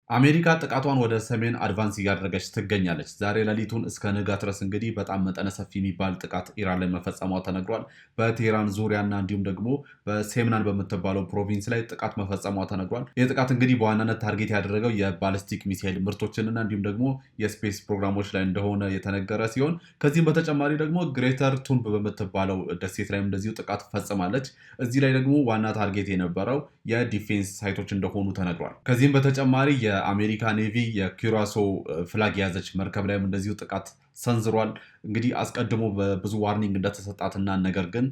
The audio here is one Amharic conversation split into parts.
አሜሪካ ጥቃቷን ወደ ሰሜን advance እያደረገች ትገኛለች። ዛሬ ሌሊቱን እስከ ንጋት ድረስ እንግዲህ በጣም መጠነ ሰፊ የሚባል ጥቃት ኢራን ላይ መፈጸሟ ተነግሯል። በቴህራን ዙሪያና እንዲሁም ደግሞ በሴምናን በምትባለው province ላይ ጥቃት መፈጸሟ ተነግሯል። ይህ ጥቃት እንግዲህ በዋናነት target ያደረገው የባሊስቲክ ሚሳይል ምርቶችንና እንዲሁም ደግሞ የ space ፕሮግራሞች ላይ እንደሆነ የተነገረ ሲሆን፣ ከዚህም በተጨማሪ ደግሞ Greater ቱንብ በምትባለው ደሴት ላይም እንደዚሁ ጥቃት ፈጽማለች። እዚህ ላይ ደግሞ ዋና target የነበረው የ defense site ኦች እንደሆኑ ተነግሯል። ከዚህም በተጨማሪ የአሜሪካ navy የኪራሶ flag የያዘች መርከብ ላይም እንደዚሁ ጥቃት ሰንዝሯል። እንግዲህ አስቀድሞ በብዙ warning እንደተሰጣትና ነገር ግን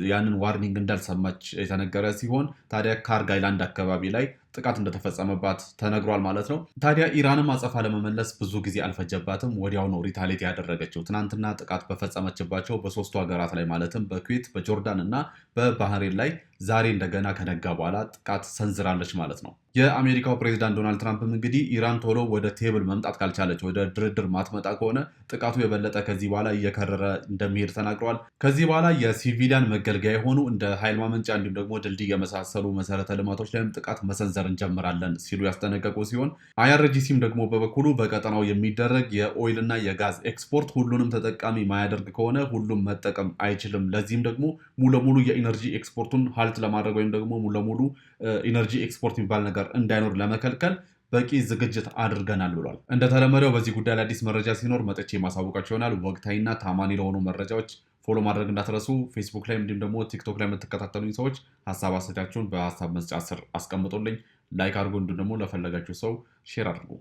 ያንን warning እንዳልሰማች የተነገረ ሲሆን፣ ታዲያ ካርግ island አካባቢ ላይ ጥቃት እንደተፈጸመባት ተነግሯል ማለት ነው። ታዲያ ኢራንም አጸፋ ለመመለስ ብዙ ጊዜ አልፈጀባትም። ወዲያው ነው retaliate ያደረገችው። ትናንትና ጥቃት በፈጸመችባቸው በሶስቱ ሀገራት ላይ፣ ማለትም በኩዌት፣ በጆርዳን እና በባህሬን ላይ ዛሬ እንደገና ከነጋ በኋላ ጥቃት ሰንዝራለች ማለት ነው። የአሜሪካው ፕሬዚዳንት ዶናልድ ትራምፕም እንግዲህ ኢራን ቶሎ ወደ table መምጣት ካልቻለች፣ ወደ ድርድር ማትመጣ ከሆነ ጥቃቱ የበለጠ ከዚህ በኋላ እየከረረ እንደሚሄድ ተናግረዋል። ከዚህ በኋላ የ civilian መገልገያ የሆኑ እንደ ኃይል ማመንጫ እንዲሁም ደግሞ ድልድይ የመሳሰሉ መሰረተ ልማቶች ላይም ጥቃት መሰንዘር እንጀምራለን ሲሉ ያስጠነቀቁ ሲሆን፣ IRGC ም ደግሞ በበኩሉ በቀጠናው የሚደረግ የ oil እና የጋዝ ኤክስፖርት ሁሉንም ተጠቃሚ ማያደርግ ከሆነ ሁሉም መጠቀም አይችልም። ለዚህም ደግሞ ሙሉ ለሙሉ የ energy export ኡን halt ለማድረግ ወይም ደግሞ ሙሉ ለሙሉ energy export የሚባል ነገር እንዳይኖር ለመከልከል በቂ ዝግጅት አድርገናል ብሏል። እንደተለመደው በዚህ ጉዳይ ላይ አዲስ መረጃ ሲኖር መጥቼ የማሳውቃችሁ ይሆናል። ወቅታዊና ታማኒ ለሆኑ መረጃዎች follow ማድረግ እንዳትረሱ። ፌስቡክ ላይ እንዲሁም ደግሞ ቲክቶክ ላይ የምትከታተሉኝ ሰዎች ሀሳብ አስተያየታችሁን በሀሳብ መስጫ ስር አስቀምጡልኝ። Like አድርጉ፣ እንዲሁም ደግሞ ለፈለጋችሁ ሰው share አድርጉ።